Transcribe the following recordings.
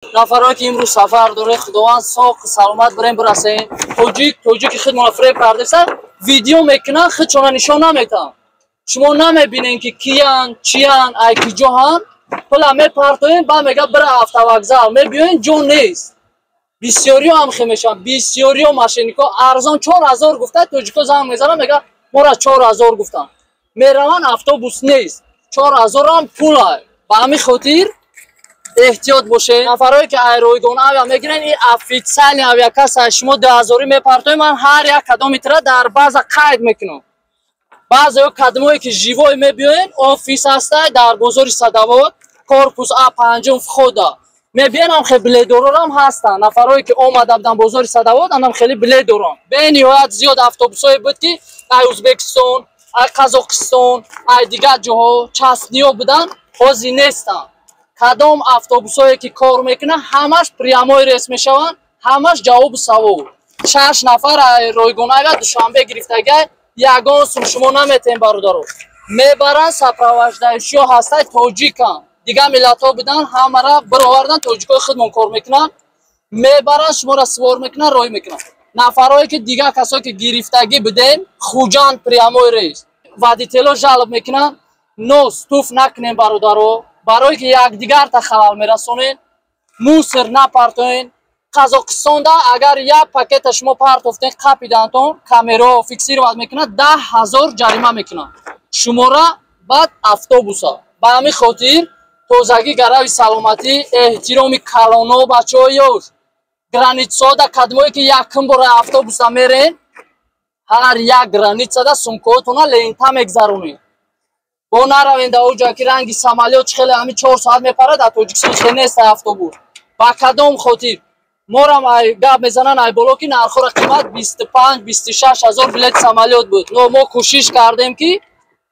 Нафарое ки имрӯз сафар доред, Худованд соқ саломат бирем, бирасем. Тоҷик тоҷики худмона фиреб кардеса, видео мекунанд, худшона нишон наметаҳанд. Шумо намебинем, ки киян, чиян, ай киҷоҳанд. Пула мепартоем, ба мега бира автовокзал, мебиёен, ҷо нест. Бисёриё ҳам хе мешаванд, бисёриё мошеннико. Арзон 4000 гуфта, тоҷико занг мезананд, мега мора 4000 гуфтанд. Мераванд, автобус нест, 4000-ам пула. Ба ҳамин хотир эҳтиёт бошед. Нафарое ки ай Ройгон Авиа мегирен, и официальный авиакасса. Шумо 2000-ӣ мепартоем, ман ҳар як кадоми тира дар база қайд мекунам. Баъзеё кадомое ки живой мебиёен, офис ҳастай дар бозори Садовод, корпус А, панҷум входа мебиён. Ҳам хе билетдорорам ҳастанд, нафарое ки омада буданд бозори Садовод, анам хеле билет доранд. Бениҳоят зиёд автобусҳое буд, ки ай Ӯзбекистон, ай Қазоқистон, ай дигар ҷоҳо частный ё буданд, ҳозир нестанд. Кадом автобусҳое ки кор мекунанд, ҳамаш прямой рейс мешаванд, ҳамаш ҷавобу савол. Шаш нафар ай Ройгон Авиа Душанбе гирифтагай, ягон сум шумо наметем, бародаро. Мебаранд, сопровождающий ё ҳастай, тоҷикам. Дигар миллатҳо буданд, ҳамара бировардан, тоҷикои худмон кор мекунанд. Мебаранд, шуморо сувор мекунанд, роҳӣ мекунанд. Нафарое ки дигар касое ки гирифтагӣ будем, Хуҷанд прямой рейс, водитель о жалоб мекунанд. Нос туф накунем, бародаро, барое ки якдигарта халал мерасонед. Мусор напартоен. Қазоқистонда агар як пакета шумо партофтен, қапидантон, камеро фиксировать мекунад, 10 000 ҷарима мекунад шумора, баъд автобуса. Ба ҳамин хотир тозагӣ гарави саломатӣ, эҳтироми калоно. Бачаҳои ёш, граница ода кадмое ки якум бора автобуса мерен, ҳар як граница да сумкаотона лента мегзаронед. Бо наравен дар оҷа, ки ранги самолёт хеле ҳамин 4 соат мепарад. Дар Тоҷикистон хеле нест автобус. Ба кадом хотир морам ай гап мезананд ай боло, ки нархҳоро қимат, 25-26 ҳазор билети самолёт буд. Но мо кӯшиш кардем, ки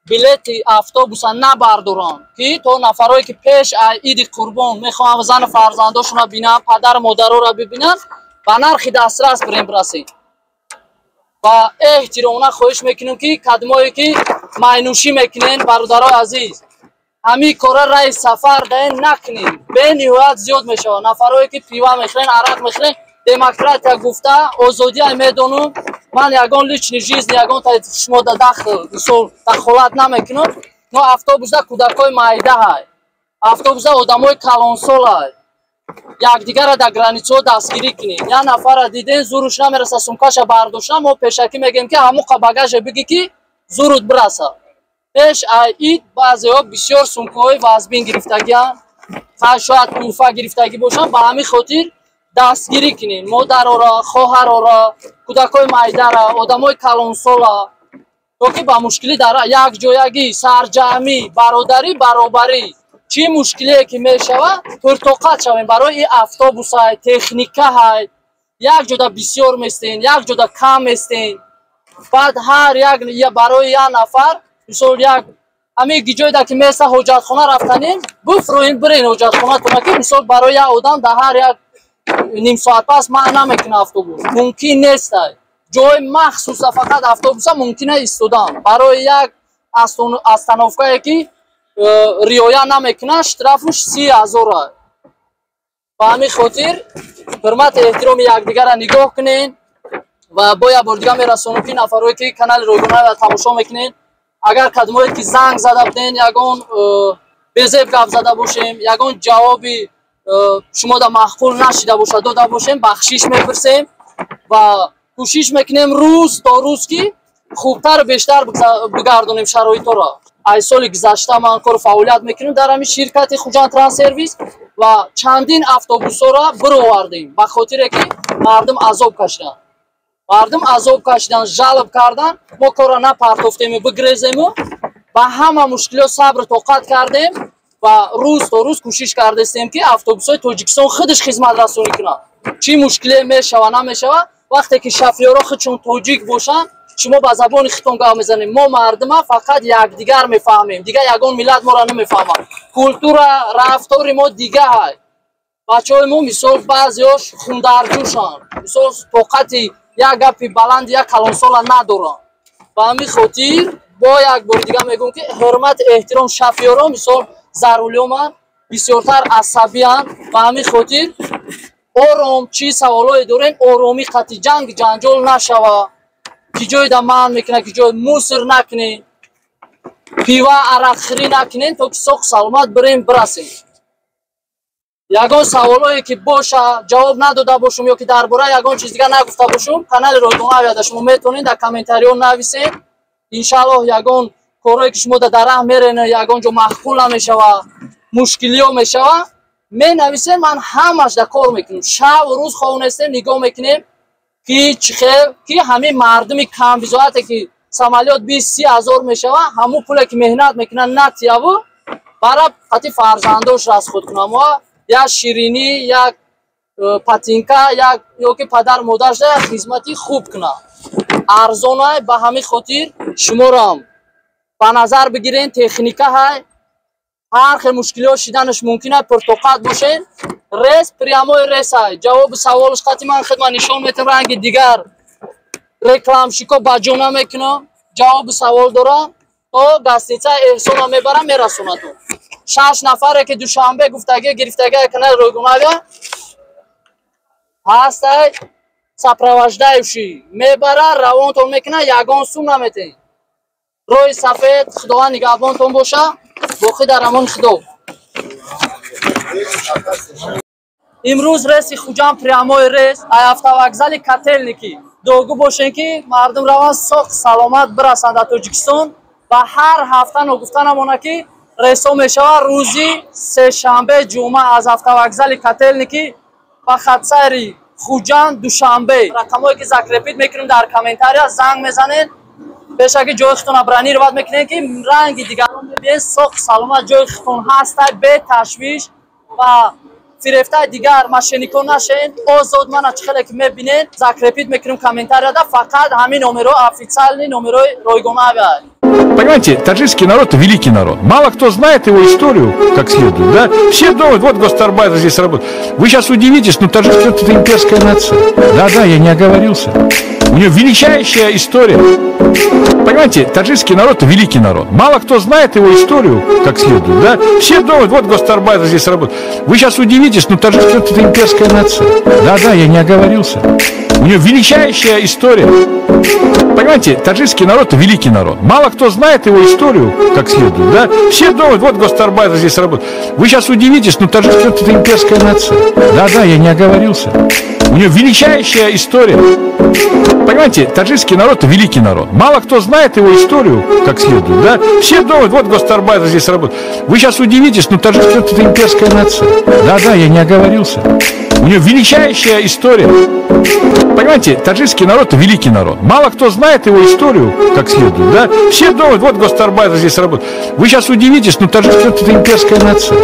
билети автобуса набардоранд, ки то нафарое ки пеш ай Иди Қурбон мехоҳанд зану фарзандошонро бинанд, падару модароро бибинанд, ба нархи дастрас бирем, бирасем. Ва эҳтиромона хоҳиш мекунем, ки кадмое ки майнӯшӣ мекунен, бародарои азиз, ҳамин кора раи сафар даен накунем, бениҳоят зиёд мешавад. Нафарое ки пива мехӯрен, арақ мехӯрен, демократия гуфта, озодия медонум, ман ягон личный жизни ягон шумо да дахл, мисол, дахолат намекунам, но автобусда кӯдакҳои майда ҳай, автобусда одамои калонсол ҳай. Якдигарро дар граница ҳо дастгирӣ кунед. Як нафарра диден, зуруш намераса сумкаша бардошта, мо пешакӣ мегӯем, ки ҳамуқа багаже бигӣ, ки зурут бираса. Пеш ай ид баъзеҳо бисёр сумкаҳои вазбин гирифтагианд, шояд туҳфа гирифтагӣ бошанд. Ба ҳамин хотир дастгирӣ кунед модарора, хоҳарора, кӯдакҳои майдара, одамои калонсола, то ки ба мушкилӣ дар якҷоягӣ, сарҷамъӣ, бародарӣ, баробарӣ, чӣ мушкилие ки мешавад, пуртоқат шавем. Барои и автобусай, техника ҳай, як ҷода бисёр местен, як ҷода кам местен. Баъд ҳар як барои як нафар, мисол, як ҳамин ҷойда ки меса ҳоҷатхона рафтанем, буфроем, бирен ҳоҷатхонатона, ки мисол барои як одам дар ҳар як ним соат пас манъ намекунад автобус, мумкин нестай. Ҷои махсуса фақат автобуса мумкина истодан. Барои як остановка е ки риоя намекунад, штраф уш 30 000-а. Ба ҳамин хотир ҳурмату эҳтироми якдигарро нигоҳ кунед. Ва бо як бори дига мерасонам, ки нафарое ки канали Ройгонава тамошо мекунед, агар кадомое ки занг зада буден, ягон безеб гап зада бошем, ягон ҷавоби шумо да маъқул нашида бошад, дода бошем, бахшиш мепурсем ва кӯшиш мекунем рӯз то рӯз, ки хубтару бештар бигардонем шароитҳоро. Ай соли гузашта ман кору фаъолият мекунем дар ҳамин ширкати Хуҷанд Транссервис ва чандин автобусҳоро бировардем, ба хотире ки мардум азоб кашиданд. Мардум азоб кашидан, жалоб кардан, мо корро напартофтему бигрезему, ба ҳама мушкилиҳо сабру тоқат кардем ва рӯз то рӯз кӯшиш кардастем, ки автобусҳои Тоҷикистон худаш хизматрасонӣ кунад. Чӣ мушкиле мешава, намешава, вақте ки шофёрҳо худшон тоҷик бошанд, шумо ба забони худтон гап мезанем, мо мардума фақат якдигар мефаҳмем, дигар ягон миллат моро намефаҳмад. Культура, рафтори мо дига ҳай. Бачаҳои мо, мисол, баъзеҳош хундарҷӯшанд, мисол, тоқати як гапи баланди як калонсола надоранд. Ба ҳамин хотир бо як бори дига мегӯм, ки ҳурмату эҳтиром шофёрҳо, мисол, за рулёман. Бисёртар асабиянд. Ба ҳамин хотир ором чӣ саволое дорем, оромӣ қатъи ҷанг ҷанҷол нашава. Ки ҷое да манъ мекунад, ки ҷое мусор накунем, пива арақхӯрӣ накунем, то ки соқ саломат бирем бирасем. Ягон саволое ки боша, ҷавоб надода бошум ё ки дар бораи ягон чиз дигар нагуфта бошум, канали Ройгон Авиада шумо метавонед дар комментариҳо нависед. Иншааллоҳ, ягон корое ки шумо дар раҳ мерена, ягон ҷо маъқул намешава, мушкилиҳо мешава, менависем, ман ҳамаш да кор мекунем. Шабу рӯз хов нестем, нигоҳ мекунем, ки чӣ хел ки ҳамин мардуми камбизоате ки самолёт 20-30 ҳазор мешава, ҳамун пуле ки меҳнат мекунад натияву бара қати фарзандош расход кунам, як ширинӣ, як патинка, як ё ки падар модараш як хизмати хуб кунад. Арзонай. Ба ҳамин хотир шуморам ба назар бигирен, техника ҳай, ҳар хел мушкилиҳо шиданаш мумкин ай, пуртоқат бошен. Рейс прямой рейс ай. Ҷавоби саволаш қати ман хидмат нишон метам, ранги дигар рекламщико ба ҷо намекунам. Ҷавоби савол дорам, то гостиницаи Эҳсона мебарам, мерасонатон. Шаш нафаре ки Душанбе гуфтагӣ гирифтагӣ канали Ройгонавиа ҳастай, сопровождающий мебара, равонтон мекунад, ягон сум наметем. Роҳи сафед, Худованд нигаҳбонтон боша, боқӣ дар амони Худо. Имрӯз рейси Хуҷанд прямой рейс ай автовокзали Котельники. Догӯ бошем, ки мардум раванд, соқ саломат бирасанд дар Тоҷикистон. Ва ҳар ҳафта ногуфта намонад, ки рейсҳо мешавад рӯзи сешанбе, ҷумъа аз автовокзали Котельники ба хатсайри Хуҷанд, Душанбе. Рақамҳое ки закрепить мекунем дар комментария, занг мезанед, пешаки ҷои худтона бронировать мекунед, ки ранги дигарон мебиен, соқ саломат ҷои худтон ҳастай, беташвиш ва фирефтаи дигар мошеннико нашен. Озод мана чӣ хеле ки мебинед, закрепить мекунем комментарияда, фақат ҳамин номерҳо официальный номерҳои Ройгон Авиа. Понимаете, таджикский народ – великий народ. Мало кто знает его историю как следует, да? Все думают, вот гастарбайтеры здесь работают. Вы сейчас удивитесь, но таджикский народ – это имперская нация. Да-да, я не оговорился. У нее величайшая история. Понимаете, таджикский народ – великий народ. Мало кто знает его историю как следует, да? Все думают, вот гастарбайтеры здесь работают. Вы сейчас удивитесь, но таджикский народ – это имперская нация. Да-да, я не оговорился. У нее величайшая история. Понимаете, таджикский народ – великий народ. Мало кто знает его историю как следует, да? Все думают, вот гастарбайтеры здесь работают. Вы сейчас удивитесь, но таджикский народ – это имперская нация. Да-да, я не оговорился. У нее величайшая история. Понимаете, таджикский народ – великий народ. Мало кто знает его историю как следует, да? Все думают, вот гастарбайтеры здесь работают. Вы сейчас удивитесь, но таджикский народ – это имперская нация. Да-да, я не оговорился. У нее величайшая история. Понимаете, таджикский народ – великий народ. Мало кто знает его историю как следует, да? Все думают, вот гастарбайтеры здесь работают. Вы сейчас удивитесь, но таджикский народ – это имперская нация.